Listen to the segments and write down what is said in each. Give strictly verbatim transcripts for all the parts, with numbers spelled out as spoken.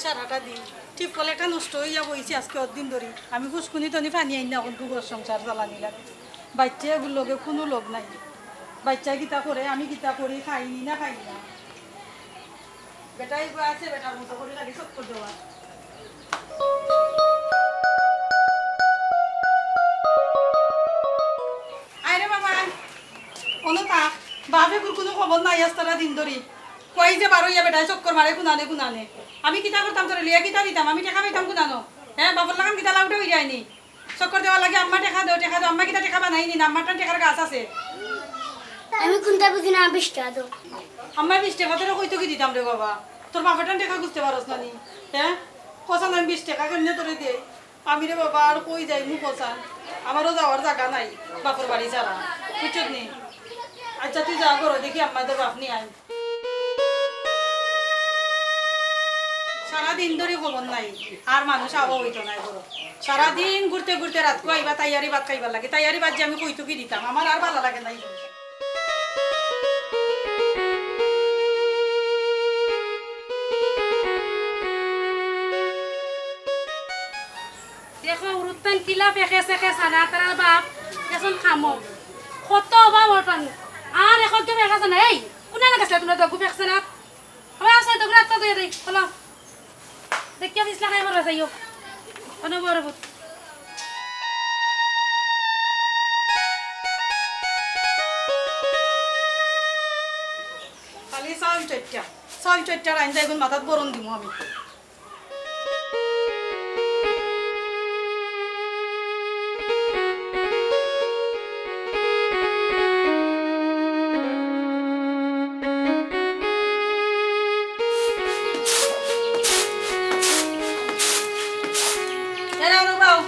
সারাটা দিন টিউবওয়েল একটা নষ্ট অইয়া বইছে আজকে অতদিন ধরি। আমি ফুসকুনি তনি পানি আইন না, এখন দুগর সংসার চালানি লাগে। বাচ্চা এগুর লগে কুনু লগ নাই। বাচ্চা কিতা করে, আমি কিতা করি, খাইনি না খাই না। বেটা এগু আছে, বেটার মতো করি খালি চক্কর দেওয়া। আয় রে বাবা, আয়। অনো থাক। বাপে গুর কুনু খবর নাই আস্তারা দিন ধরি। কই যে বারইয়া বেটায় চক্কর মারে কুনানে কুনানে। আমি কিতা করতাম তোরে লইয়া, কিতা দিতাম? আমি টেকা পাইতাম কুনানো? হে, বাপর লাখান কিতা লাউটা অই যায়নি? চক্কর দেওয়া লাগে, আম্মা টেকা দেও, টেকা দেও। আম্মা কিতা টেকা বানাইনি না? আম্মার টান টেকার গাছ আছে। আমি কুনতা বুঝি না, বিশ টেকা দেও। আম্মা বিশ টেকা তোরে কইতো কি দিতাম রে বাবা? তোর বাপর টান টেকা খুজতে পারস না নি? হে? কছান আমি বিশ টেকা কেমনে তোরে দেই? আমি রে বাবা আর কই যাইমু কছান, আমারও যাওয়ার জাগা নাই বাপর বাড়ি ছাড়া, বুঝছত নি? আচ্ছা তুই যা করো, দেখি আম্মা তোর বাপ নিয়া আয়। সারাদিন ধরি খবর নাই, আর মানুষ আওয়া অইতো নায় ঘরো। সারাদিন ঘুরতে ঘুরতে রাতকু আইবা তাইয়ারি ভাত খাইবার লাগি, তাইয়ারি ভাত যে আমি কইতো কি দিতাম, আমার আর ভালা লাগে না ই সংসার। দেখো, হুরুত্তাইন কিলা ফেকে সেকে সানা, তারার বাপ গেছইন কামো। কত অভাব অটন। আর এখন কেউ ফেকে সানা, এই, কুনানো গেছলায় তুমরা দুগু ফেকে সানা? আমার আছে দুগু আত্মা দিয়ে দেই, বলো। দেখিয়া পিছলা খাই মরবে চাইও। কোনো বড় ভূত। খালি চাউল চাইট্টা, চাউল চাইট্টা রাইন্দা এগুন মাথাত বরন দিমু আমি। এরা ওরা বাও।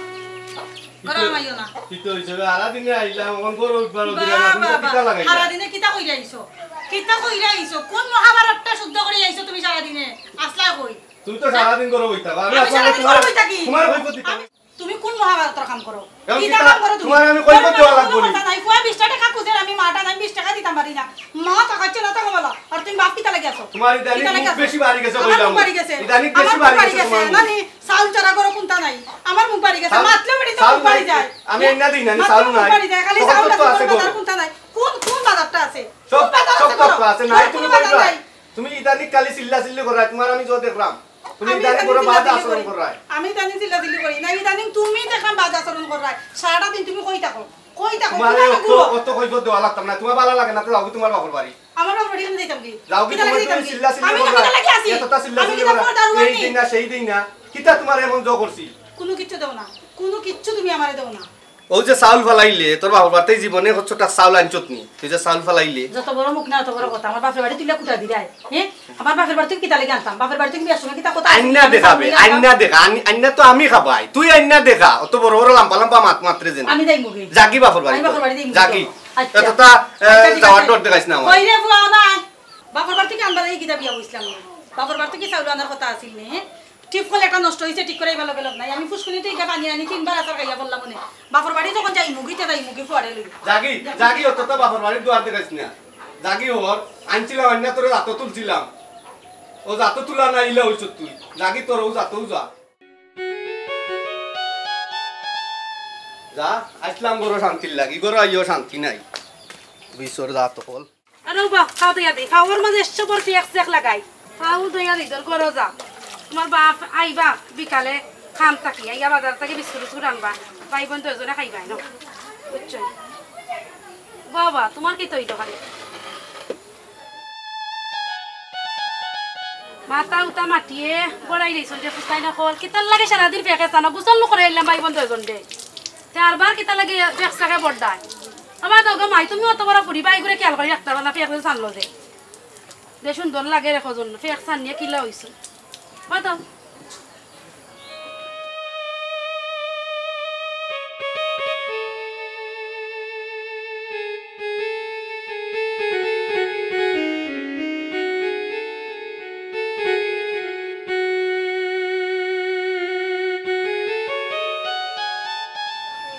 ঘরো হামাইও না। কিতা অইছে? সারা দিনে আইলাম, অখন ঘরো উঠবার অধিকার না, তুমি কিতা লাগাইলা? সারা দিনে কিতা কইরা আইছো? কিতা কইরা আইছো? কোন মহাভারতটা শুদ্ধ করি আইছো তুমি সারা দিনে? আসলা কই? তুমি তো সারাদিন ঘরো বই থাকো। আমি আমি আসলে সারাদিন তোমার, ঘরো বই থাকি। তোমার বই প্রতি আমি, তুমি কোন মহাভারতর কাম করো? এখন কিতা কিতা কাম করো তুমি? তোমার আমি কই করতে লাগবো নি? কথা নাই। ফুয়া বিশ টেকা খুজের, আমি মাটা নাই, বিশ টেকা দিতাম পারি না। মা টাকা ছিল না, টাকা বলো। আর তুমি বাপ কিতা লাগি আছো? তোমার ইদানিং কিতা লাগি মুখ আছো? বেশি বাড়ি গেছে আমার কইলাম। মুখ বাড়ি গেছে। ইদানিং আমার বেশি মুখ বাড়ি বাড়ি গেছে গেছে। তোমার মুখ। না নি, চাউল চারা করো কোনটা নাই? আমার মুখ বাড়ি গেছে। চাউল, মাতলে বেটি তো চাউল মুখ বাড়ি নাই। যায়। আমি এন্না দিই না নি, মাতলে চাউল মুখ নাই। বাড়ি যায়। খালি তখন চাউল তো আছে বাজার গরু। কোনটা নাই? কোন, কোন বাজারটা আছে? সব, কোন বাজার সব আছে তো করো? আছে। নাই কোন তুমি বাজার কইবা। নাই? তুমি ইদানিং খালি চিল্লা চিল্লি কররায়, তোমার আমি যত দেখলাম। তুমি আমি ইদানিং ইদানিং বড় চিল্লা বাজে চিল্লি আচরণ করি। কররায়। আমি ইদানিং চিল্লা চিল্লি করি। না, ইদানিং তুমি দেখলাম বাজে আচরণ কররায়। সারাটা দিন তুমি কই থাকো? কই থাকো? তোমার কোথায় এই অত, ঘুরো? অত কৈফত দেওয়া লাগতাম না। তোমার ভালা লাগে না, তো যাও গি তোমার বাপর বাড়ি। আমার বাপর বাড়ি আমি যাইতাম কি? যাও গি, কিতা তোমার লাগি তুমি যাইতাম কি? চিল্লা চিল্লি আমি কিতা কররায়। লাগি আছি? এতটা চিল্লা আমি চিল্লি কিতা কররায়। ফর্দার এই হইনি? দিন না, সেই দিন না। কিতা তোমার এমন জো করছি? কোনো কিচ্ছু দেও না। কোনো কিচ্ছু তুমি আমারে দেও না। অউ যে চাউল ফালাইলে, তোর বাপর বাড়িত জীবনে কতটা চাউল আনছত নি? তুই যে চাউল ফালাইলে। যত বড় মুখ না, অত বড় কথা। আমার বাপর বাড়ি তুইলা কুটা দিরায়, হ্যাঁ? আমার বাপর বাড়ি তুই কিতা লাগি আনতাম? বাপর বাড়ি তুই বিয়ার সময় কিতা কথা আইন্না আমি দেখাবে, সামনে আনতাম। আইন্না দেখা। আমি, আইন্না তো আমি খাবাই। তুই আইন্না দেখা। অত বড় বড় লাম্বা লাম্বা মাত মাতরে যেন। আমি যাইমু গি। যাগি বাপর বাড়ি। আমি বাপর বাড়ি যাইমু গি। যাগি। আচ্ছা। এতটা, এ, আচ্ছা, ঠিক যাওয়ার আছে। ডর দেখাইস না আমার। কই রে ফুয়া, না। বাপর বাড়ি তুই কি আনবার এই কিতা বিয়া বইছলাম? বাপর বাড়ি তুই কি চাউল আনার কথা আছিল নি, হ্যাঁ? টিউবওয়েল একটা নষ্ট অইছে, ঠিক করাইবার লগে লগ নাই। আমি ফুসকুনিত ইটা পানি আনি তিনবার আছাড় খাইয়া পড়লাম অনে। বাপর বাড়ি যখন যাইমু গি, তে যাইমু গি ফুয়ারে লইয়া। যাগি, যাগি, অত তো বাপর বাড়ির দুয়ার দেখাইস না। যাগি অর, আনছিলাম আইন্না তোরে জাতো তুলছিলাম। অউ জাতো তুলা না ইলা অইছত তুই। যাগি তোর অউ জাতোউ যা। যা, আইছলাম ঘরো শান্তির লাগি, ঘরো আইয়াও শান্তি নাই। বিছর জাত অকল। আরে ও বা, খাও দইয়া দেই। খাওয়ার মাঝে একশো বার ফেক সেক লাগাই। খাও দইয়া দেই, তোর ঘরো যা। তোমার বাপ আইবা বিকালে কাম থাকি, আইয়া বাজার থাকি বিস্কুট বিস্কুট আনবা। ভাই বোন দুইজনে খাইবায় না। বুঝছো? বাবা, তোমার কিতা অইলো খালি? মাথা উতা মাটিয়ে গড়াই রইছইন যে ফুস্তাইন অকল। কিতার লাগি সারাদিন ফেকে চানো? গোসল নু করাইলাম ভাই বোন দুইজনরে। তে আরবার কিতার লাগি ফেক চাকে বড়দায়? আমার দগো মাই, তুমি অত বড় ফুড়ি, ভাই করে খেয়াল করি রাখতে পারো না, ফেক চানলো যে। যে সুন্দর লাগে রে কজন, ফেক চান নিয়া কিলা অইছে। বাতাও।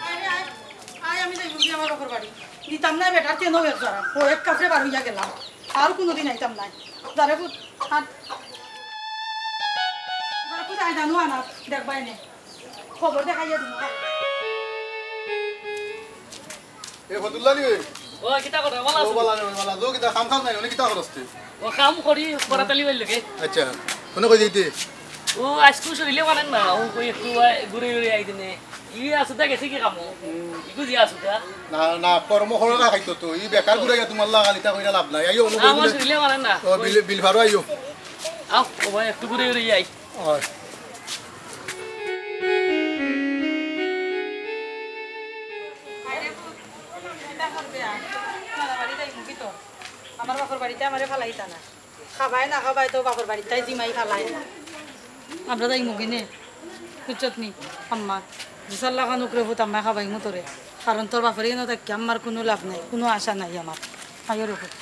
আয়, আয়, আয়, আমি যাইমু গি আমার বাপর বাড়ি। নিতাম না বেটার তেনও এক জরা। ও এক কাছে বার হইয়া গেলাম। আর কোনোদিন আইতাম না। যারে পুত, আর জানো আনা, দেখবায় নে। খবর দেখাইয়া দিমু। এ ফতুল্লা নি? ও, কিতা করো? ভালা আছো? বালা নি, বালা। তো কিতা কাম কাজ নাই, অনে কিতা করস তুই? ও, কাম করি, করাতালি অইল কে। আচ্ছা, কোনে কই দিতে? ও, আইজকু শরীরে মানে না, ও কই একটু, আহ, ঘুরে ঘুরে আই দিনে। ই আসুদা গেছে কি কামো? ইগু যে আসুদা। না, না, কর্ম করো না খাইতো তো। ই বেকার ঘুরে গিয়া তোমার লাগা ইতা কইরা লাভ নাই। আইও, অনো আমার কই শরীরে মানে না। ও, বিল, বিল ফারো আইও। আও, ও ভাই, একটু ঘুরে ঘুরে যাই। ওই। আরে, কিতা করবে আর? তোমার বাড়ি যাই মুখি তো। আমার বাপর বাড়িতে আমারে ফালাইতা না। খাবায় না খাবায় তো বাপর বাড়িত তাই জিমাই ফালায়। আমরা যাই মুগিনে, বুঝছত নি? আম্মা, দুসাল্লা খান উকরে ফুত আম্মায় খাবাইমু তোরে। কারণ তোর বাপর ইনো থাকি আমার কুনু লাভ নাই, কুনু আশা নাই আমার। আইও রে ফুত।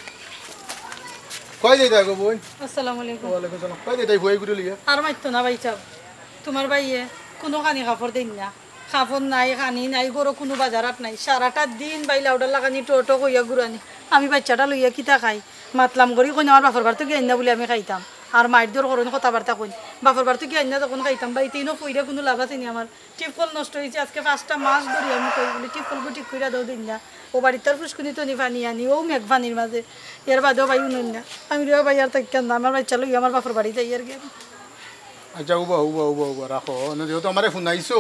কই যাইতায় গো বইন? আসসালামু আলাইকুম। ওয়ালাইকুম সালাম। কই যাইতায় ফুয়াই গুরে লইয়া? আর মাতিও না ভাই সাব। তোমার ভাইয়ে কুনু কানি কাপড় দেইন না। কাপড় নাই, কানি নাই, ঘরো কুনু বাজার হাট নাই। সারাটা দিন ভাই লাউডার লাগানি টো টো কইয়া ঘুরানি। আমি বাইচ্চাটা লইয়া কিতা খাই? মাতলাম করি কইন আমার বাপর বাড়ি থাকি আইন্না বুলি আমি খাইতাম। আর মাইর দর করইন কথাবার্তা কইন। বাপর বাড়ি থাকি আইন্না যখন খাইতাম, ভাই তিনও পইরা কুনু লাভ আছে নি আমার? টিপকল নষ্ট অইছে, আইজকে পাঁচটা মাস ধরি আমি কই বুলি টিপকল গু ঠিক কইরা দেও দিন না। ও বাড়িত তার ফুসকুনি তনি পানি আনি, ও মেঘ পানির মাঝে। এর বাদেও ভাই উনুন না। আমি রে ভাই আর থাকিয়ার না, আমার বাইচ্চা লইয়া আমার বাপর বাড়ি যাইয়ার গি। আচ্ছা, উবা, উবা, উবা, উবা, রাখো। না, যেহেতু আমারে হুনাইছো,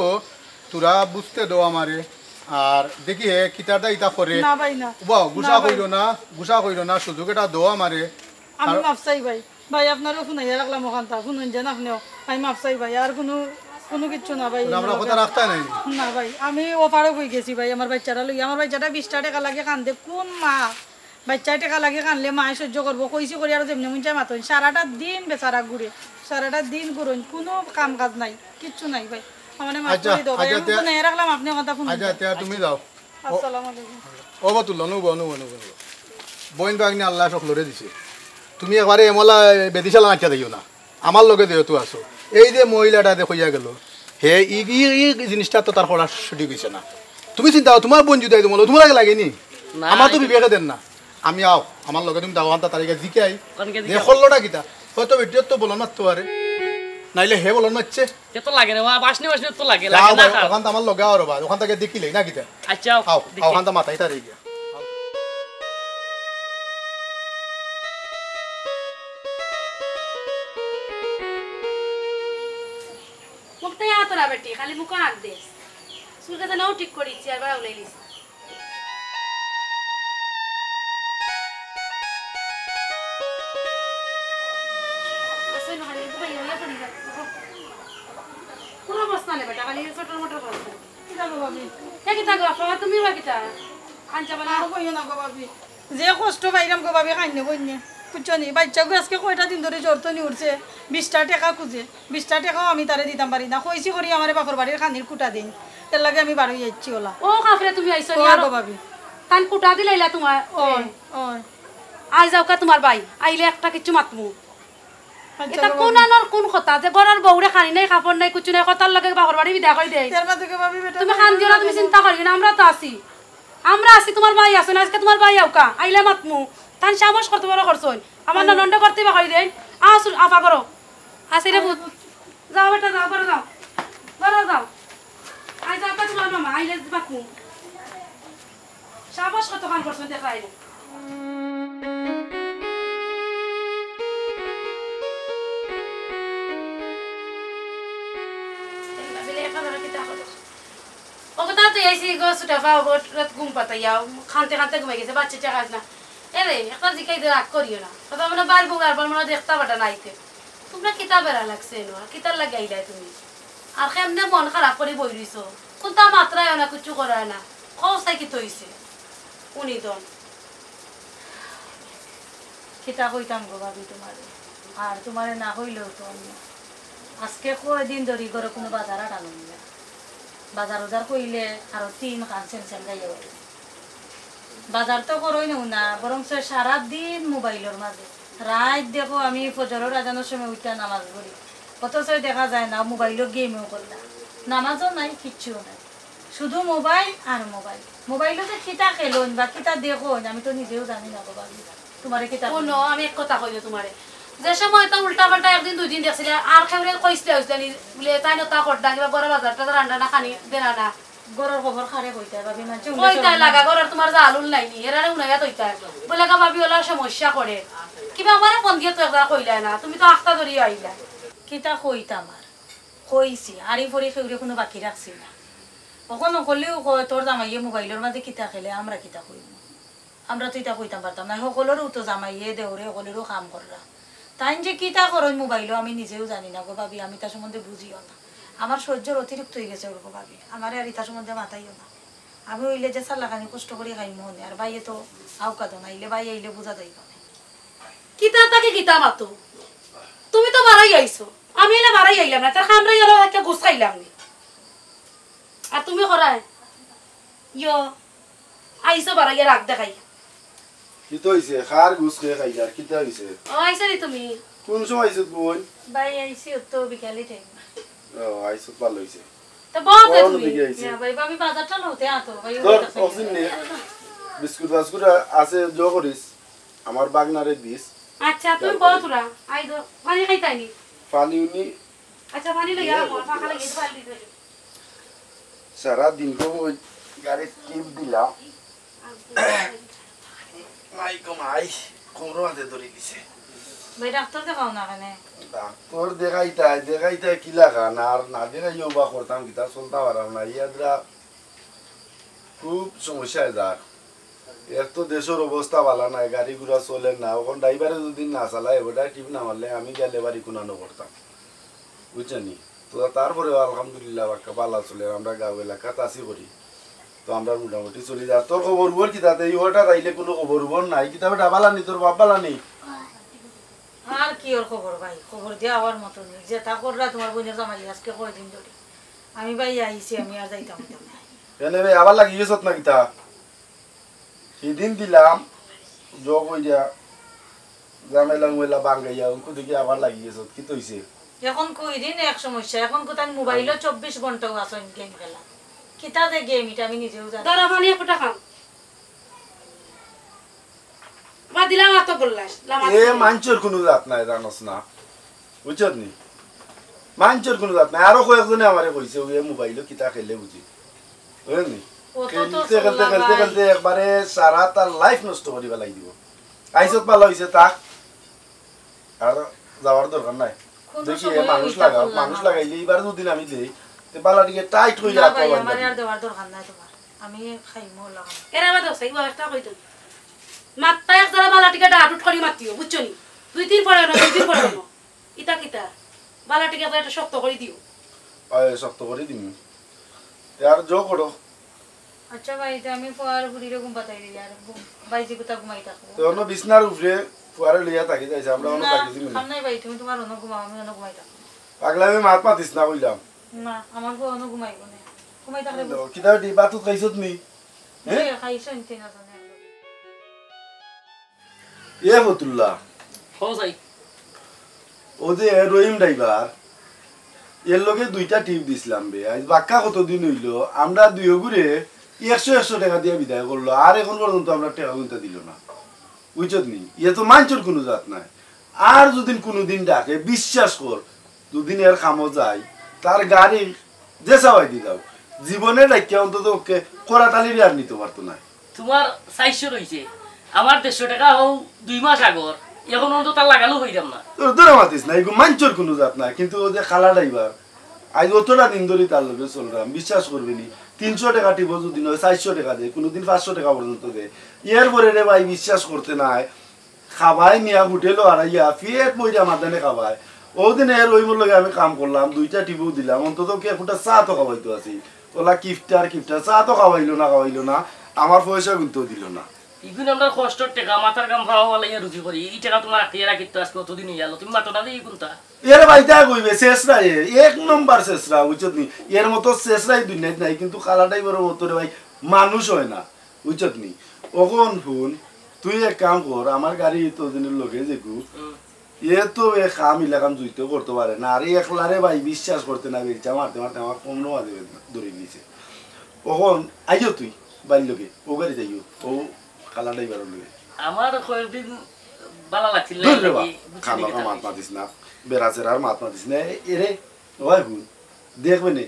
তোরা বুঝতে দেও আমারে। আর দেখি হে কিতার দা ইতা করে। না ভাই, না। উবা, গুসা না ভাই। কইরো না, গুসা কইরো না, সুযোগ এটা দেও আমারে। আমি আর মাফ চাই ভাই। ভাই, আপনারেও হুনাইয়া রাখলাম অখানতা, হুনইন যেন আপনেও। আমি মাফ চাই ভাই, আর কুনু, কুনু কিচ্ছু না ভাই। না, আমরা কথা রাখতা নাই। না ভাই, আমি ও পারো কই গেছি ভাই, আমার বাইচ্চাটা লইয়া। আমার বাইচ্চাটা বিশটা টেকা লাগি কান্দে, কুন মা বাইচ্চায় টেকা লাগি কানলে মায় সহ্য করবো? কইছি করি আরো যেমনে মন চায় মাতইন। সারাটা দিন বেচারা ঘুরে, সারাটা দিন ঘুরইন, কুনু কাম কাজ নাই, কিচ্ছু নাই ভাই। আমারে মাফ আচ্ছা, করি দেও ভাই, আচ্ছা, আমি তে-, হুনাইয়া রাখলাম, আপনে কথা হুনইন আচ্ছা, ভাই। তে তুমি যাও। ও, আসসালামু আলাইকুম। ও বাতুল্লা, নুবো, নুবো, নুবো, নুবো। বইন বাগনি আল্লায় সকলরে দিছে। তুমি একবারে এমলা বেদিশালা নাচিয়া যাইও না। আমার লগে যেহেতু আছো, এই যে মহিলাটা যে কইয়া গেল, হে ই, ই, ই জিনিসটা তো তার করা সঠিক অইছে না। তুমি চিন্তা করো, তোমার বইন যদি আইতো মনে হয়, তোমার আগে লাগেনি? না, আমার তো আইতো। বিবেকে দেন না। আমি আও, আমার লগে তুমি দাও, আনতা তারিখে জিকাই। ওখানকে যে জিকাই। খল্লটা কিতা? হয়তো বেটিও তো বলন মারতে পারে, নাইলে হে বলন মারছে। তে তো লাগে রে, বাসনি বাসনি তো লাগে, যাও লাগে না ভাই, খারাপ। ওখান তো আমার লগে আও রে ভাই, ওখান থেকে দেখিলেই না কিতা? আচ্ছা, আও, দেখি। আও, ওখান তো মাথায় তারিখে। মুখটাই আতরা বেটি, খালি মুখো আগ দে। চুল কাটা নাও ঠিক করিছি, আর বাড়া উলাই লিছি। আসলে হানি বুবাই হইয়া পড়ি যাচ্ছে। কোনো অবস্থা নেই বেটা, খালি ছোট মোটো অবস্থা। কিতা গো ভাবি? হে কিতা গো, আপা, তুমি বা কিতা? আনছা বালা? আর কইও না গো ভাবি। যে কষ্ট পাইরাম গো ভাবি, খাইন্নে বইন্নে। বুঝছো নি? বাইচ্চাগু আজকে কয়টা দিন ধরি জ্বর তো নি উঠছে, বিশটা টেকা খুঁজে। বিশটা টেকাও আমি তারে দিতাম পারি না। কইছি করি আমারে বাপর বাড়ির খানির কুটা দিন। এর লাগি আমি বারই আইছি ওলা। ও কাফরে তুমি আইছো নি ওই আরো? গো ভাবি। তান কুটা দিলাইলা তোমার? ওই, ওই। আই যাউক্কা তোমার ভাই। আইলে একটা কিচ্ছু মাতমু। আচ্ছা এটা গো কোন ভাবি। আনোর কোন কথা? যে ঘরর বউরে খানি নাই, কাপড় নাই, কুচ্ছু নাই, কথার লগে বাপর বাড়ি বিদায় করি দেয়। এর মাঝে গো ভাবি বেটা তুমি নাই, কান দিও না, আমি তুমি জানি। চিন্তা করিও না, আমরা তো আছি। আমরা আছি, তোমার ভাই আছো না, আজকে তোমার ভাই আউক্কা, আইলে মাতমু। তান সাহস কত বড় করছইন। আমার ননন্ডে করতে বা করি দেন। আসুন, আফা করো। আসি রে পুত। যাও বেটা, যাও, ঘরো যাও। ঘরো যাও। আই যাউক্কা তোমার মামা, আইলে মাতমু। সাহস কতখান করছইন দেখা আইলে। ও কথা তো আইছি গো, ছুটা পাও গো, রাত ঘুম পাতাইয়া, খানতে খানতে ঘুমাই গেছে, বাচ্চা চা খাস না। এরে, একটা জিকাই দে, রাগ করিও না। কথা মনে বার বুক আর বার মনে দেখতা পাটা নাইতে। তোমরা কিতা বেড়া লাগছে এনো? আর কিতার লাগি আইলায় তুমি? আর কেমনে মন খারাপ করি বই রইছো? কোনটা মাতরায় না, কিচ্ছু করায় না। কও চাই কিতা অইছে? উনি দন। কিতা কইতাম গো ভাবি তোমারে? আর তোমারে না কইলেও তো আমি। আজকে কয়দিন ধরি ঘরো কুনু বাজার আটা লই না। বাজার উজার কইলে আরো তিন কান সেন সেন গাইয়া উঠে। বাজার তো করই নেও না, বরং সে সারা দিন মোবাইলর মাঝে। রাইত দেখো আমি ফজরর আজানর সময় উঠিয়া নামাজ পড়ি, অথচ দেখা যায় না মোবাইলো গেমও করলা, নামাজও নাই, কিচ্ছুও নাই, শুধু মোবাইল আর মোবাইল। মোবাইলো যে কিতা খেলইন বা কিতা দেখইন আমি তো নিজেও জানি না গো ভাবি। তোমারে কিতা হুনো, আমি এক কথা কইলে তোমারে, যে সময় তো উল্টা পাল্টা একদিন দুই দিন দেখছিলে, আর কেউরে কইছিলে অইছিলে নি, বুলে তাইন অতা করতা, কিবা ঘরর বাজার টাজার আনরা না, খানি দেরা না। ঘরর খবর কারে কইতায় ভাবি, মানষে হুনলে কইতায় শরম লাগা, লাগে। ঘরর তুমার জালুল নাই নি, এরারে হুনাইয়া থইতায়। বুলে গা ভাবি, অলা সমস্যা করে। কিবা আমারে ফোন দিয়া তো একবার কইলায় না, তুমি তো আখতা ধরিয়া আইলা। কিতা কইতাম আর, কইছি, আরি ফরি কেউরে কুনু বাকি রাখছি না। অখন হকলেউ কয়, "তোর জামাইয়ে মোবাইলর মাঝে কিতা খেলে, আমরা কিতা কইমু?" আমরা তো ইতা কইতাম পারতাম না। হকলরউ তো জামাইয়ে, দেওরে, হকলরউ কাম কররা। তাইন যে কিতা করইন মোবাইলো, আমি নিজেও জানি না গো ভাবি, আমি ইতা সম্বন্ধে বুঝিও না। আমার সহ্যর অতিরিক্ত অইগেছে গো ভাবি, আমারে আর ইতা সম্বন্ধে মাতাইও না। আমি অইলে যে চাল্লাখানি কষ্ট করি খাইমু অনে, আর ভাইয়ে তো আউকাত না, আইলে ভাই আইলে বুঝা যাইবো না। কিতা থাকি কিতা মাতো? তুমি তো বারাই আইছো, আমি এনে বারাই আইলাম না, তার কামড়াই গেল একটা গুছ খাইলাম নি। আর তুমি করায় ইয়ো আইছো বারাইয়া রাগ দেখাই। কিতা অইছে? কার গুছ কে খাইলার? কিতা অইছে? ও, আইছো নি তুমি? কুন সময় আইছো তুই? ভাই, আইছি অত বিকালে টাইম। ও, আইছো, ভালা অইছে। তো বও তে কোন তুমি। দিকে আইছে? ইয়া ভাই, ভাবি বাজারটা লওতে আতো, ভাই, ধর, ওটা খাই। অক্সিন নে। বিস্কুট ফাস্কুট আ-, আছে, জো করিস। আমার বাগনারে দিস। আচ্ছা, তুমি বও তোরা। আই দো, পানি খাইতাই নি? পানি উনি আচ্ছা, পানি লইয়া ইয়ে, আমার ফাঁকা লাগে, পানি লইয়া। সারা দিন তো ওই গাড়ির টিপ দিলাম। মাই গো মাই, কোমরো আতে ধরি দিছে। ভাই, ডাক্তার দেখাও না কেনে? ডাক্তার দেখাইতায়, দেখাইতায় কি লাগান, আর না দেখাইও বা করতাম কিতা, চলতা পারাম না। ইয়াদরা খুব সমস্যায় যার। এক তো দেশর অবস্থা ভালা নায়, গাড়ি ঘোড়া চলের না, অখন ড্রাইভারে যদি না চালায়, ওটা টিপ না মারলে আমি গেলে বাড়ি কুনানো করতাম, বুঝছো নি? তো তারপরে আলহামদুলিল্লাহ বাক্কা ভালা চলের, আমরা গাঁও এলাকাত আছি করি, তো আমরা মোটামুটি চলি যার। তোর খবর খবর কিতা? তে ই হঠাৎ আইলে কুনু খবর খবর নাই, কিতা বেটা ভালা নি, তোর বাপ ভালা নি? আর কি ওর খবর ভাই, খবর দিয়া আওয়ার মতো নি, যেতা কররা তুমার বইনর জামাই আজকে কয়দিন ধরি। আমি ভাই আইছি, আমি আর যাইতাম অইতাম না। এনে বে আবার লাগি গেছত না কিতা? হিদিন দিলাম, জগ অইয়া, ঝামেলা উমেলা বাঙ্গাইয়া, উনকু দেখি আবার লাগি গেছত। কিতা অইছে? এখন কই দিন এক সমস্যা, এখন কোথায় মোবাইলও চব্বিশ ঘন্টাও আছইন গেম খেলা। কিতা যে গেম, ইটা আমি নিজেও জানি না। ধরো, পানি এক ফুটা খাও। বা দিলাম আতো গোল্লাস, লামাত এ দিলাম। মানষর কুনু জাত নাই, জানোস না? বুঝছত নি? মানষর কুনু জাত নাই। আরো কয়েকজনে আমারে কইছে, "ওই মোবাইলো কিতা খেলে বুঝি।" বুঝলি? ও তো, তো খেলতে, খেলতে, শুনলাম খেলতে, ভাই। খেলতে একবারে সারা তার লাইফ নষ্ট করি ফালাই দিব। আইছত ভালা অইছে, থাক। আর যাওয়ার দরকার নাই। কুনু দেখি, এ সময় মানুষ ইটা লাগাও, করলাম মানুষ না। লাগাইলে এবার দুদিন আমি দেই, তে বালা টিকে টাইট করি না রাখো ভাই, বান্ধবী। আমার আর দেওয়ার দরকার নাই তোমার। আমি খাইমু লাগাম। এরা আবার দোষ, ইবা একটা কইতো। মাত্তা এক জোড়া বালা টিকে ডাট উঠ করি মাতিও, বুঝছো নি? দুই দিন পরে না, দুই দিন পরে না। ইতা কিতা? বালা টিকে একটা শক্ত করি দিও। অয়, শক্ত করি দিমু। তে আর জো করো। আচ্ছা ভাই, তে আমি ফুয়ার ফুরিরে ঘুম পাতাই দিই, আর ঘুম-, ভাইজি কোথা ঘুমাই থাকবো। তে অন্য বিছনার উপরে ফুয়ারে লইয়া থাকি যাইছে, আমরা অন্য না, থাকি দিমু না। খাম নাই ভাই, তুমি তোমার অন্য ঘুমাও, আমি অন্য ঘুমাই থাকবো। পাগলামি মাত মাতিস না কইলাম। না, আমার ফুয়া অন্য ঘুমাইবো না। ঘুমাই থাকলে বুঝ- কিতা বেটি, বাতুত খাইছত নি? হ্যাঁ? এ, খাইছো নি তিন জনে? এ ফতুল্লা। হো যাই। ও যে রহিম ড্রাইভার, এর লগে দুইটা টিপ দিছিলাম বে। আইজ বাক্কা কতদিন অইলো, আমরা দুইওগুরে একশো একশো টেকা দিয়া বিদায় করলো, আর এখন পর্যন্ত আমরা টেকা গুনতা দিল না। বুঝছত নি? ইয়ে তো মানষর কুনু জাত নাই। আর যুদি কুনুদিন ডাকে, বিশ্বাস কর, যুদি এর কামো যাই, তার গাড়ি যে চাবাই দি দাও, জীবনে ডাকিয়া অন্তত ওকে করাতালিরে আর নিতো পারতো না। তুমার চাইরশো রইছে, আমার দেড়শো টেকা হউ দুই মাস আগর, এখন অন্তত তার লাগালও হইলাম না। তোর ধরে মাতিস না, এগু মানষর কুনু জাত না, কিন্তু ও যে খালা ড্রাইভার, আইজ অতটা দিন ধরি তার লগে চলরাম, বিশ্বাস করবে নি, তিনশো টেকা টিপো যুদি নয়, চাইরশো টেকা দেয়, কুনুদিন পাঁচশো টেকা পর্যন্ত দেয়। এর পরে রে ভাই, বিশ্বাস করতে নাই, খাবাই নিয়া হোটেলো হারাইয়া, পেট ভরিয়া মাদানে খাবাই। ওদিন এর ওই মোর লগে আমি কাম করলাম, দুইটা টিপো দিলাম, অন্তত কে ফুটা চা তো খাওয়াইতো আছি। ওলা কিফটার কিফটার, চা তো খাওয়াইলো না, খাওয়াইলো না, আমার পয়সা কিন্তু দিল না। ইগুন আমরা কষ্টর টেকা, মাথার ঘাম পাও ফালাইয়া রুজি করি, ই টেকা তুমার আটকিয়া রাখিত আজকে অতদিন অইয়া গেল, তুমি মাতো না যে ই কুনটা? এর ভাই তা কইবে, শেষরা এ, এক নম্বর শেষরা, বুঝছত নি? এর মতো শেষরাই দুনিয়াত নাই, কিন্তু খালা ড্রাইভারর মতো রে ভাই, মানুষ হয় না, বুঝছত নি? অখন হুন, তুই এক কাম কর, আমার গাড়ি তো দিনের লগে যেগু, হুম। এ তো এ কাম ইলাকাম জুইতে করতে পারে না, আর একলারে ভাই বিশ্বাস করতে না, বেলচা মারতে মারতে আমার কম নমাজে ধরে দিছে। অখন আইও তুই, বাড়ির লগে, ও গাড়ি যাইও, ও খালা ড্রাইভারর লগে। আমার কয়েকদিন বালা লাগছিল না, দূর রে বা, বুঝছি খান নি বাকা কিতা মাত মাতিস না, বেড়া চেরার মাত মাতিস না। এ-, এরে, ওই হুন, দেখবে নে,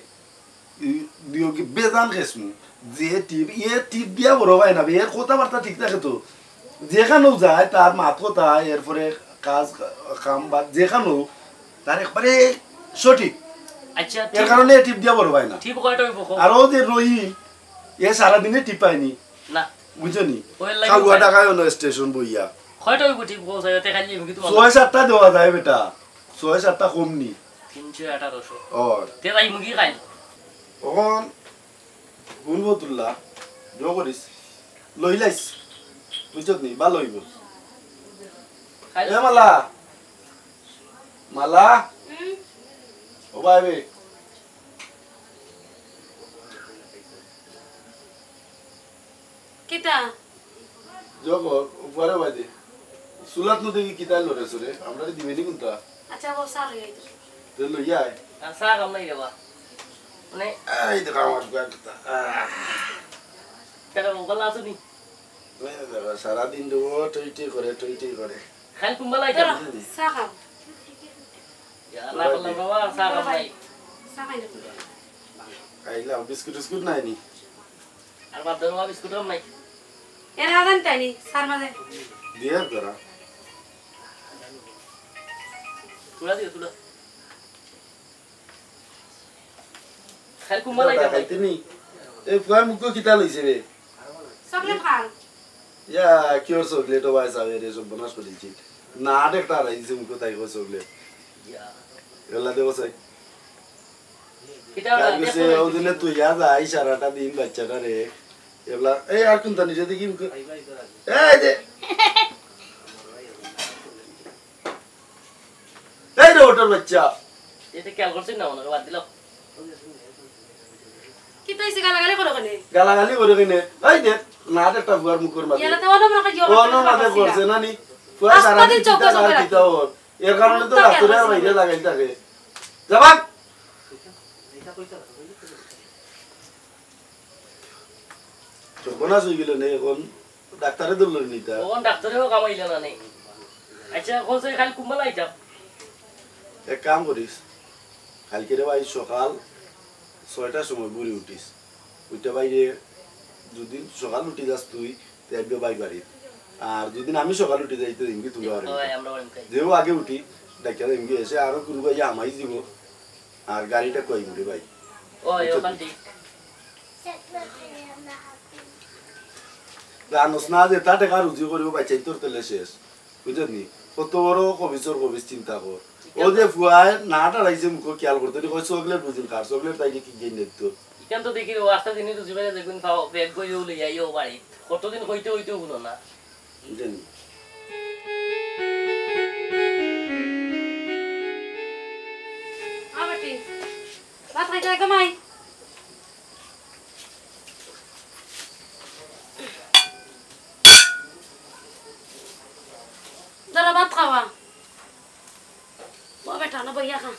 ই, দিও কি বেজান খেসমু, যে টিপ, এ টিপ দিয়া বড় হয় না, এর কথাবার্তা ঠিক থাকে তো। যেখানেও যায়, তার মাত কথা, এরপরে কাজ, কাম বাদ, যেখানেও তার একবারে সঠিক। আচ্ছা, এর টিপ, কারণে এ টিপ দিয়া বড় হয় না। টিপ কয়টা অইব কও? আর ও যে রহিম, এ সারাদিনে টিপ পায়নি। না। বুঝছো নি? ওই লাগে খাওয়া পায়। টাকায় অন্য স্টেশন বইয়া। কয়টা অইব টিপ কও, যাইতে খালি মুখে তোমার ছয় সাতটা দেওয়া যায় বেটা। ছয় সাতটা কম নি। তিনশো আঠারোশো। ও। তে যাই মুখে খাই। অখন হুন ফতুল্লা, জো করিস, লইলাইস, বুঝছত নি? ভালা অইব। খাই। এ মালা, মালা, হুম? ও ভাই বে। কিতা? জো কর, উপরে বাজে। চুলাত নু দেখি কিতা লড়ে চড়ে, আমরারে দিবে নি কুনটা? আচ্ছা, বউ, চা লই আই তো। তে লইয়া আয়। আর চা খাম নাই রে বা। মানে এই দেখো আমার বুয়া কথা। আহ। কেন, মোবাইল আছে নি? এই দেখো, সারাদিন দেখো, টই টই করে, টই টই করে। খালি কুম্বালা আইতাম। ধরো, চা খাও। ইয়া, না করলাম বাবা, চা খাম নাই। চা খাই না তুমি। আইলাম, বিস্কুট টিস্কুট নাই নি? আর বাদ দেওয়া বিস্কুট আর নাই। এরা আদান তাই নি, সার মাঝে। দিয়ে ধরা। তুলা দিও, তুলা। খালি কুম্বালা দাদা আইতাম। খাইতে নি? এই ফুয়ার মুখ কিতা লইছে রে? চকলেট খান। ইয়া, কিওর চকলেট ও ভাই সাহেব, রে সব বনাস করে দিচ্ছি। না, আট একটা আড়াই দিছে মুখ তাই কয় চকলেট। ইয়া। এলা দেবো চাই। কিতা তার ওরা কাছে দেখো না ওই দিনে কিছু। তুই যা যাই সারাটা দিন বাচ্চাটা রে। এবলা, এই আর কোনটা নিজে দেখি মুখ। এই যে। এই রে ওটার বাচ্চা। এটা খেয়াল করছিস না, ওনাকে বাদ দিলাম। কিতা অইছে, গালাগালি করো কেনে? গালাগালি করে কেনে? এই দেখ, না একটা ফুয়ার মুখর মাঝে। ইয়ালা তো অন্য মনে হয় ইয়ে অন্য করতে মাঝে পারছি না। করছে না নি? ফুয়া পাঁচ সারাদিন দিন চোখে কিতা চোখে না রাখি। কিতা ওর? এর কারণে তো মুখটা রাত্রে খেয়াল আর করছে বাইরে না। লাগাই থাকে। যাবাক। চোখ না শুই গেল নে এখন। ডাক্তারে ধরলো নিতা। অখন ডাক্তারেও কামাইলে না নি। আচ্ছা, অখন সে খালি কুম্বালা আইতাম। এক কাম করিস, কালকে রে ভাই সকাল ছয়টার সময় ভোরে উঠিস। উঠে বাইরে যদি সকাল উঠি যাস তুই, তে আইবে ভাই বাড়িত। আর যদি আমি সকাল উঠি যাই, তো এমনি তুই আর ও, আমরা ওরকম খাই। যেও আগে উঠি, ডাক্তার এমনি এসে আরো কোনো ভাই হামাই দিব। আর গাড়িটা কই মুড়ে ভাই? ও, এই ওখান দিয়ে। জানোস না যে তা টাকা রুজি করিব, বাচ্চাই তোর তেলে শেষ। বুঝলি? কত বড় কবিসর কবিস চিন্তা কর। ও যে ফুয়ায় না টাড়াইছে মুখো খেয়াল করতে নি, কয় চকলেট বুঝিন কার, চকলেট তাই কি গেইন দিত? ইখান তো দেখি ও আস্তে দিনই রুজি বাইরে দেখুন খাও, ব্যাগ গইও লইয়া আইও বাড়ি। কতদিন কইতে কইতেও হুনো না। বুঝলি? আ বেটি, ভাত খাইতে আগে মাই। ধরো ভাত খাওয়া। ও বেটা, না বইয়া খা।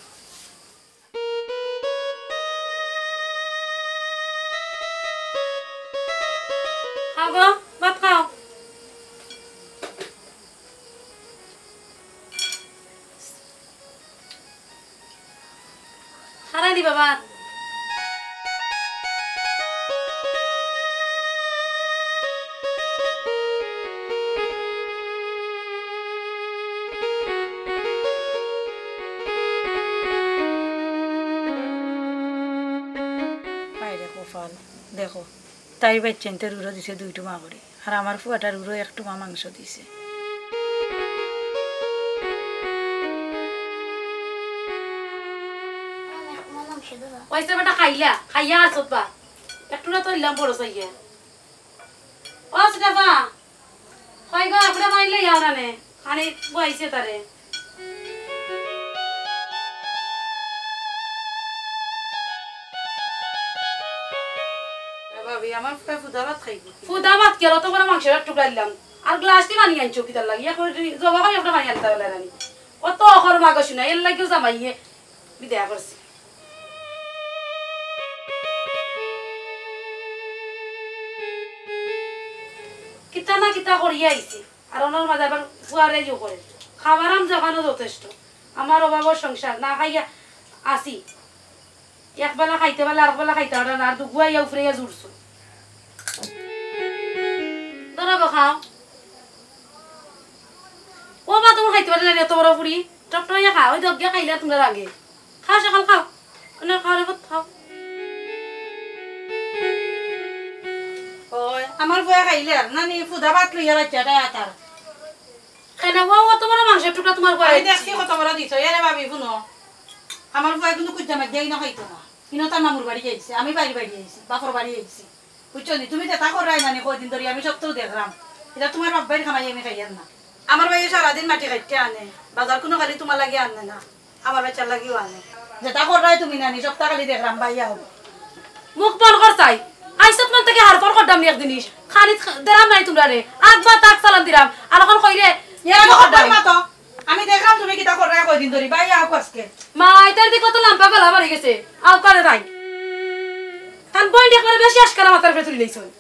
খাও গো, ভাত খাও। হারানি বাবা। হায় রে কপাল, দেখো, তাই বাইচ্চাইন্তে রুরো দিছে দুই টুমা করি, আর আমার ফুয়াটা রুরো এক টুমা মাংস দিছে। ওইসে বেটা খাইলা, খাইয়া আর সতবা। একটু না তো ইলাম বড় চাইয়া। ও সেটা বা, কই গো, আপনি মাইলে যাও না নে। খানি বইছে তারে। এ ভাবি, আমার ফুয়ে ফুদা ভাত খাইব। ফুদা ভাত কি আর অত বড় মাংসর এক টুকরা দিলাম। আর গ্লাস দি পানি আনছো কিতার লাগি? ইয়া করে জবা করে একটা পানি আনতে পারলে না নি। কত অখর মাগো শুনা, এর লাগিও জামাইয়ে বিদায় করছে। কিতা না কিতা করিয়া আইছি। আর অনর মাঝে আবার ফুয়ারে ইয়ে করে। খাবার আম যখানো যথেষ্ট। আমার অভাবর সংসার, না খাইয়া আছি। এক বেলা খাইতে পারলে আর এক বেলা খাইতে পারে না, আর দুগুয়া ইয়া উফরে ইয়া জুড়ছো। ধরো গো, খাও। ও মা, তুমি খাইতে পারলে না, এত বড় ফুড়ি। টকটকাইয়া খাও, ওই দগিয়া খাইলে তোমরা আগে। খাও, সকাল খাও। অনে খাও রে, ভাত খাও। ওই, আমার ফুয়া খাইলে আর নানি ফুদা ভাত লইয়া বাচ্চাটা আতার। কেন ও অত বড় মাংসের টুকরা তোমার ফুয়া আমি দেখছি কত বড় দিছো। এরে ভাবি, হুনো, আমার ফুয়া কিন্তু কুজ্জা মাছ দিয়ে না খাইতো না। ইনো তার মামুর বাড়ি আইছে, আমি বাইর বাড়ি আইছি, বাপর বাড়ি আইছি। বুঝছো নি? তুমি যেটা কররায় নানি কয়দিন ধরি আমি সবটাউ দেখরাম। ইটা তোমার বাপ ভাইর কামাই, আমি খাইয়ার না। আমার ভাইয়ে সারাদিন মাটি কাটিয়া আনে, বাজার কুনু খালি তোমার লাগি আনে না, আমার বাচ্চার লাগিও আনে। যেটা কররায় তুমি নানি, সবটা খালি দেখরাম, ভাইয়া হবো। মুখ বন্ধ কর চাই। আইসত মন থাকি হারফর করতাম নি এক জিনিস। খালি দেরাম নাই তোমরারে। আগ বা তাক চালান দিরাম। আর অখন কইরে, এরা কি তো করতাম? করতাম না তো। আমি দেখরাম তুমি কিতা কররায় কয়দিন ধরি। ভাইয়া আউক আজকে। মা, ইতার দিকে তো লাম্বা গলা বাড়ি গেছে। আউক আরে তাই। তান বইন একবারে বেশি আজকাল মাথার উপরে তুলি লইছইন।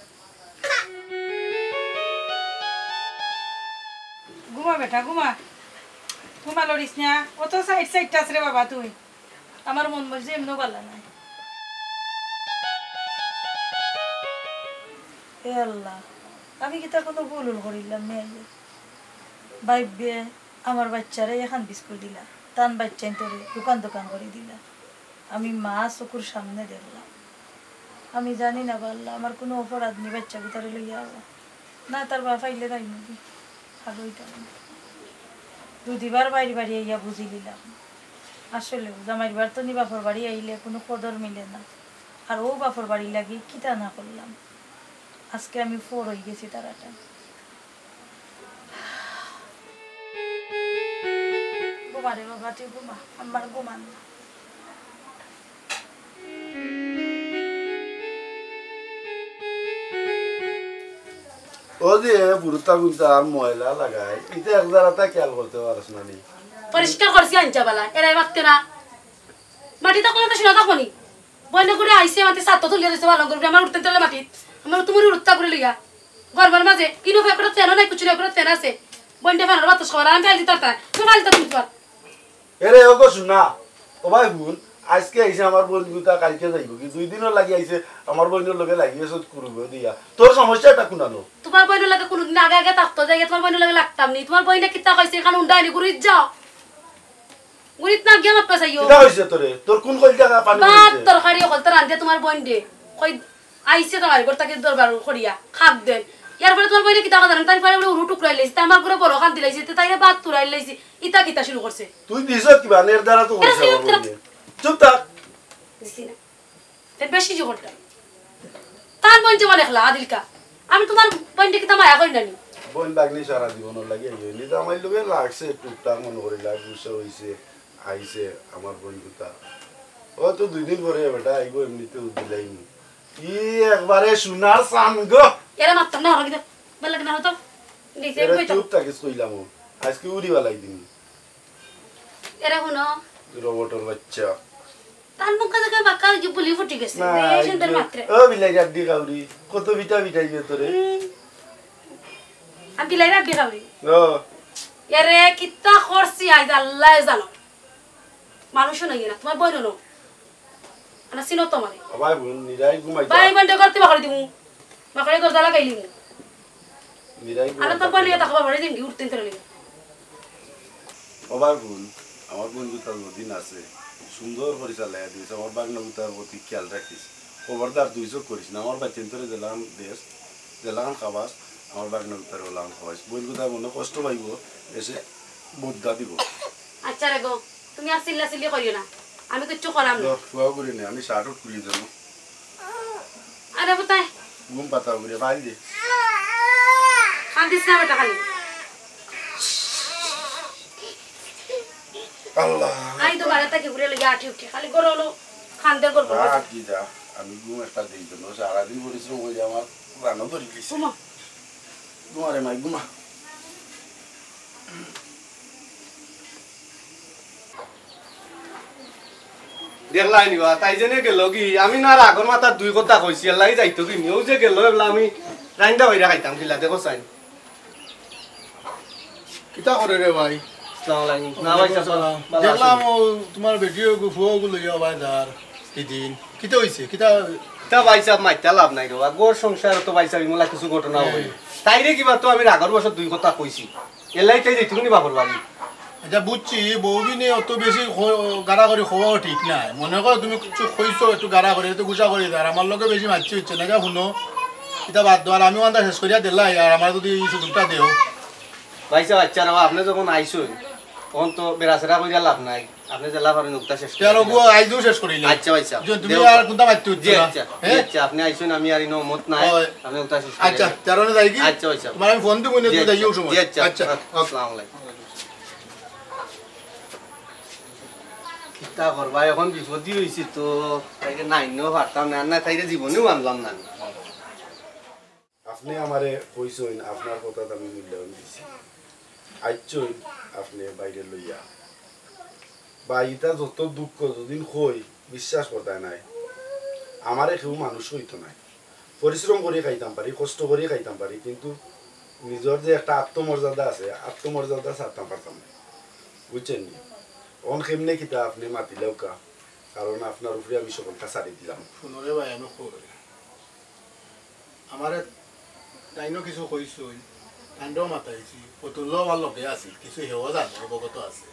ঘুমা বেটা, ঘুমা। ঘুমা, লড়িস না। অত সাইড সাইড টাস রে বাবা তুই। আমার মন মজি এমনেও ভালা নাই। এ আল্লাহ, আমি কিতা কুনু ভুল উল করিলাম নি আইয়া? ভাইবে আমার বাচ্চারে এখান বিস্কুট দিলা, তান বাচ্চাইন্তরে দোকান দোকান করি দিলা। আমি মা চকুর সামনে দেখলাম। আমি জানি না বা আল্লাহ, আমার কুনু অপরাধ নি বাচ্চা গুতারে লইয়া আওয়া। না, তার বাপ আইলে তাই নাকি? আর অইতাম না। দুদিবার বাইর বাড়ি আইয়া বুঝিলিলাম। আসলে জামাইর বাড়ি তো নি বাপর বাড়ি আইলে কুনু কদর মিলে না। আর অউ বাপর বাড়ি লাগি কিতা না করলাম। আজকে আমি ফর অই গেছি তারাটা। ঘুমা রে বাবা, তুই ঘুমা, আমার ঘুমান না। ও যে বুরুতা গুনতা আর ময়লা লাগায়, ইতা এক জারাতা খেয়াল করতে পারস না নি? পরিষ্কার করছি আনছা বালা, এরাই মাততে না। মাটি থাকলে তো শোনা থাকবো নি। বইনে করে আইছে, মাটি সাত তুলিয়া দিছে, ভালো করে আমার উঠতে দিলে মাটিত। আমার তুমি উঠতা করে লইয়া। গরমের মাঝে, ইনো ফেকরত ফ্যানও নাই, কুচুরি ফেকরত ফ্যান আছে। বইনটা ফ্যানের বাতাস খাওয়ার, আমি ফাইল দিতাম তাই। তুমি ফাইল দিতাম তোমার। এরে, ও গো, শুনা। ও ভাই, হুন, আজকে আইছে আমার বইন গুতা, কালকে যাইবো কি? দুই দিনর লাগি আইছে, আমার বইনর লগে লাগি আছে, কুরুবে দিয়া। তোর সমস্যা এটা কুনানো? তোমার বইনর লগে কুনুদিন আগে আগে থাকতো যাই, তোমার বইনর লগে লাগতাম নি। তোমার বইনে কিতা কইছে, এখানে উন্ডা আনি ঘুরিত যাও। ঘুরিত না গিয়া মাত পাইছাইও। কিতা কইছে তোরে? তোর কোন কইল জায়গা পানি ভাত পড়ছে? তরকারি অকল তো রান্ধে তোমার বইন দে। কই আইছে তোমার ঘর থাকি দরবার করিয়া, খাক দেন। ইয়ার পরে তোমার বইনে কিতা কথা জানো? তাই পরে বলে উরু টুকরাই লাইছে, তা আমার ঘরে বড় খান দিলাইছে, তে তাইরে ভাত তুরাই লাইছে। ইতা কিতা শুরু করছে? তুই দিছস কিবা? এর দ্বারা তো এরা করছে আমার সিলেক্ট বইনে। চুপ থাক। দিছি না। তে বেশি জোর করে। তার বইন যেমন একলা, আদিলকা। আমি তোমার বইনটা কিতা মায়া করি না নি? বইন ভাগ্নি সারা জীবনর লাগি এই হইলি। তো আমার লগে লাগছে টুকটাক মনে করি লাগ, গুসা হইছে, আইছে আমার বইন গুতা। ও তো দুই দিন পরে বেটা আইবো, এমনিতেও দিলাইনি। ই একবারে সোনার চান গো। এরা মারতাম না, ওরা কিতা? ভালো লাগে না হতো? নিচে এরা বইতাম। চুপ থাকিস কইলাম ও। আজকে উড়ি বালাই দিন। এরা হুনো। রোবটর বাচ্চা। তার মুখ কাছে বাক্কা ওই যে বুলি ফুটি গেছে। না, এই সুন্দর এই যে, মাত্রে। ও বিলাই রাড্ডি কাউরি, কত বিটা বিটাই গেছে তোরে। হুম। আমি বিলাই রাড্ডি কাউরি। ও। এরে কিতা করছি আজ আল্লাহ জানো। মানুষও নাই না, তোমার বইন হলো। আনা চিনো তো আমারে। ও ভাই বোন, নিরাই ঘুমাই ভাই যা। বোন ডেকে তুই বাকরে দিমু। বাকরে দরজা লাগাই লিমু। নিরাই ঘুমাই আনা তো যা। বইন এটা খাবার বাড়ি দিন কি উঠতে তেরে লিমু। ও ভাই বোন, আমার বন্ধু তার নদীন আছে। সুন্দর করে চালাইয়া দিস। আমার বাগনা তার প্রতি খেয়াল রাখিস। খবরদার দুই চোখ করিস না। আমার বাচ্চা তোরে দিলাম দেশ, দিলাম খাবাস। আমার বাগনা তার ওলাম খাবাস। বন্ধু তার মনে কষ্ট পাইব, এসে বদ্দা দিব। আচ্ছা রে গো, তুমি আর চিল্লা চিল্লি করিও না, আমি কিচ্ছু করাম না। দশ ফুয়াও করি না, আমি শার্ট আউট খুলি দেবো। আরে কোথায়? ঘুম পাতা উড়ে বাইরে। কান্দিস না বেটা খালি। আল্লাহ। আই তো বাড়ি থেকে ঘুরে লেগে আটি উঠে, খালি গরো হলো খান্দের গল্প। রাত কি যা, আমি ঘুম একটা দিই জন্য, সারাদিন পরিশ্রম করে আমার রান্না ধরে গেছে। ঘুমা। ঘুমা রে মাই, ঘুমা। দেখলাই নি বা, তাই যেনে গেল কি, আমি না রাগর মাথার দুই কথা কইছি, এর লাগি যাইতো কি নি, ও যে গেল, এবলা আমি রাইন্দা বাইরা খাইতাম, কিলা দেখো চাই। কিতা করে রে ভাই? আসসালামু আলাইকুম। না ভাই সাহেব, ওয়ালাইকুম আসসালাম। ভালা আছেন? দেখলাম ও তোমার বেটি ও ফুয়াগু লইয়া ভাই যার ইদিন। কিতা অইছে? কিতা? তা ভাই সাহেব, মাতিয়া লাভ নাই রে বা। ঘর সংসার তো ভাই সাহেব, ইমলা কিছু ঘটনা অয়। তাইরে কিবা তো আমি রাগর বশত দুই কথা কইছি। এলাই তাই যাইতো নি বাপর বাড়ি। আচ্ছা, বুঝছি, বউবিনে অত বেশি খ-, গাড়াগাড়ি খোয়াও ঠিক নায়। মনে করো তুমি কিছু কইছো, একটু গাড়াগাড়ি, একটু গুছা করি দেয়, আর আমার লগে বেশি মাতছি অইছে না। যা হুনো, ইতা বাদ দেও, আর আমি ওয়ানটা শেষ করিয়া দিলাই, আর আমার যদি এই সুযোগটা দেও। ভাই সাহেব, আচ্ছা রে বা, আপনে যখন আইছইন, তখন তো বেড়াছেড়া করিয়া লাভ নাই। আপনে যেলা পারইন উক্তা শেষ করিয়া দিলাইন। আইজও শেষ করি না। আচ্ছা ভাই সাহেব। তুমি আর কুনটা মাততে অইছে না? আচ্ছা, হ্যাঁ? আচ্ছা, আপনে আইছইন, আমি আর ইনো মত নাই। আপনে উক্তা শেষ করিয়া দিলাইন। আচ্ছা, তেরো নে যাই কি? আচ্ছা ভাই সাহেব। তোমার আমি ফোন দিব নে, তুমি যাইও সময়। জি আচ্ছা। আচ্ছা। আসসালামু আলাইকুম। কিতা করবা, এখন বিপদই অইছে তো, তাইরে না আনলেও পারতাম না, আর না তাইরে জীবনেও আনলাম না। আপনে আমারে কইছইন, আপনার কথাত আমি মূল্যায়ন দিছি। আইছইন আপনে বাইরে লইয়া। বা ইতা যত দুঃখ যদিন কই, বিশ্বাস করতায় নায়। আমারে কেউ মানুষ কইতো নায়। পরিশ্রম করি খাইতাম পারি, কষ্ট করি খাইতাম পারি, কিন্তু নিজর যে একটা আত্মমর্যাদা আছে, আত্মমর্যাদা ছাড়তাম পারতাম না। বুঝছইন নি? অন কেমনে কিতা আপনে মাতিলাউক্কা, কারণ আপনার উপরে আমি সকলটা ছাড়ি দিলাম। হুনো রে ভাই, আমি কই। আমারে তাইনও কিছু কইছইন, তাইনরেও মাতাইছি, ফতুল্লাও আমার লগে আছিল, কিছু হেও জানে, অবগত আছে।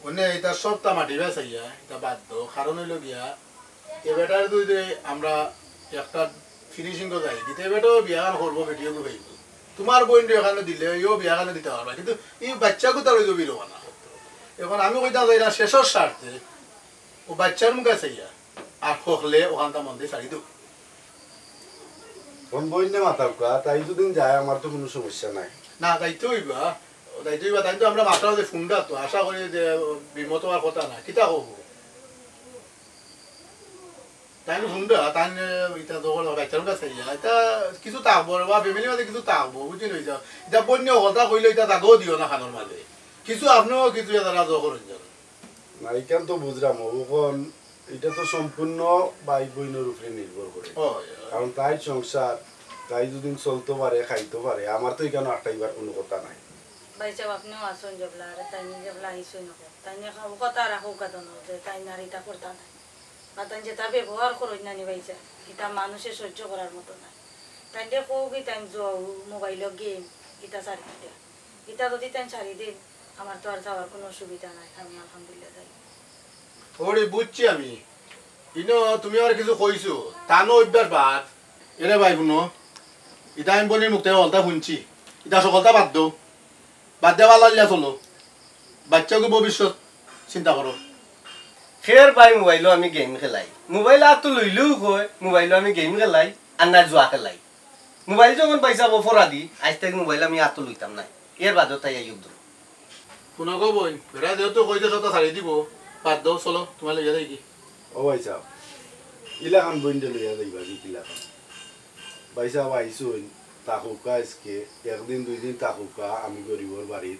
অনে ইতা সবটা মাটি বেচাইয়া, ইতা বাদ দেও, কারণ অইলো গিয়া, এ বেটার দুই দে আমরা একটা finishing-ও যাই, দিতে বেটাও বিয়াখান করবো, বেটিও ঘুরাইবো। তোমার বইনরে এখানো দিলে, ইও বিয়াখানো দিতা পারবা, কিন্তু ই বাইচ্চাগু তার অইতো বিলো না। এখন আমি কইতাম চাই না, শেষর স্বার্থে, ও বাইচ্চার মুখে চাইয়া, আর হকলে ওখানটা মন দিয়া ছাড়ি দেও। অন বইনে মাতাউক্কা, তাই যদিন যায়, আমার তো কুনু সমস্যা নাই। না, যাইতে অইবা, যাইতে অইবা, তাইন তো আমরা মাত্র যে ফোনটা তো, আশা করি যে বিমত অওয়ার কথা না, কিতা কইবো? তাইন ফোনটা, তাইন ইতা তো করো, বাইচ্চার মুখে চাইয়া, ইতা কিছু থাকবো, বা family মাঝে কিছু থাকবো, বুঝি লই যাও। ইতা বইনে কথা কইলে, ইতা জাগাও দিও না কানর মাঝে। কিছু আপনেও কিছু ইতা রাজও করইন যাও। না, ইখান তো বুঝরাম, অখন ইটা তো সম্পূর্ণ ভাই বইনর উপরে নির্ভর করে। অয়, অয়। কারণ তাইর সংসার, তাই যদিন চলতো পারে, খাইতো পারে, আমার তো ইখানো আটকাইবার কুনু কথা নাই। ভাইসাব, আপনেও আছইন যেবলা, আর তাইন যেবলা আইছইন অখন। তাইন অখন কথা রাখউক্কা দনো, যে তাইন আর ইতা করতা নায়। বা তাইন যেতা ব্যবহার করইন নানি ভাইসাব, ইতা মানুষে সহ্য করার মতো নায়। তাইনরে কউক্কা, তাইন যাও, মোবাইলো game, ইতা ছাড়ি দেও। ইতা যুদি তাইন ছাড়ি দেইন, আমার তো আর যাওয়ার কুনু অসুবিধা নাই, আমি আলহামদুলিল্লাহ যাই। ওরে বুঝছি আমি, ইনো তুমি আমারে কিছু কইছো, তানও অভ্যাস বাদ। এরে ভাই হুনো, ইতা আমি বইনর মুখ থাকি হকলতা হুনছি, ইতা হকলতা বাদ দেও, বাদ দিয়া ভালা অইয়া চলো, বাইচ্চাগু ভবিষ্যৎ চিন্তা করো। খের ভাই, মোবাইলো আমি game খেলাই, মোবাইল আতো লইলেও কয় মোবাইলো আমি game খেলাই, আর না জুয়া খেলাই। মোবাইল যখন পাইছে অপরাধী, আইজ থাকি মোবাইল আমি আতো লইতাম নায়। এর বাদেও তাই আইয়ুক দূর। হুনো গো বইন, বেটা যেহেতু কইছে সবতা ছাড়ি দিবো, বাদ দেও, চলো, তোমার লইয়া যাই কি? ও ভাইসাব, ইলাখান বইনরে লইয়া যাইবা কি কিলাখান? ভাইসাব আইছইন, থাকউক্কা আইজকে, একদিন দুইদিন থাকউক্কা, আমি গরিবর বাড়িত।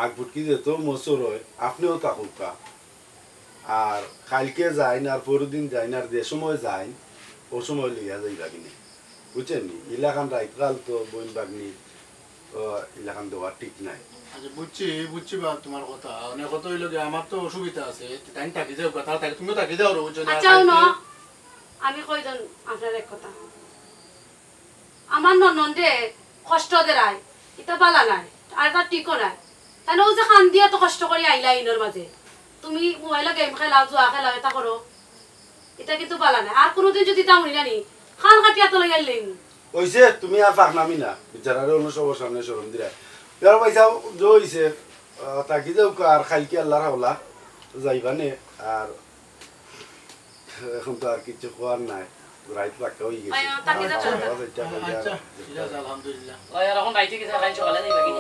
আগ ফুটকি যেতো মসুর অয়, আপনেও থাকউক্কা। আর কাইলকে যাইন, আর পরদিন যাইন, আর যে সময় যাইন, অউ সময় লইয়া যাইবা কিনে। বুঝছইন নি? ইলাখান রাইতকাল তো বইন ভাগ্নি, আহ, ইলাখান দেওয়া ঠিক নায়। আচ্ছা, বুঝছি, বুঝছি বা তোমার কথা। মানে কথা অইলো গিয়া, আমার তো অসুবিধা আছে, তাইন থাকি যাউক্কা, তারা থাকি, তুমিও থাকি যাও রে, বুঝছো নি? আর আচ্ছা, কাইলকে হুনো, আমি কইদন আপনারে এক কথা। আমার ননদে কষ্ট দেরায়, ইতা ভালা নায়, আর ইতা ঠিকও নায়। তাইন অউ যে কান্দিয়া অতো কষ্ট করি আইলা ইনর মাঝে, তুমি মোবাইলো game খেলাও, জুয়া খেলাও, ইতা করো, ইতা কিন্তু ভালা নায়। আর কুনুদিন যুদি ইতা হুনি নানি, কান কাটিয়া তো লইয়া আইলেই। অইছে, তুমি আর ফাঁক নামি না, বিচারারে অন্য সবর সামনে শরম দিরায়। ইয়ার পয়সা যে অইছে, আহ, থাকি যাউক্কা, আর কাইলকে আল্লার হাওলা যাইবা নে, আর অখন তো আর কিচ্ছু কওয়ার নাই, রাইত পাক্কা অইগেছে। আয়, আয়, থাকি যাও, আচ্ছা, থাকি যাও। আচ্ছা, ঠিক আছে, আলহামদুলিল্লাহ। ওই, আর অখন রাইতে গেছে, কাইল সকালে যাইবা কি?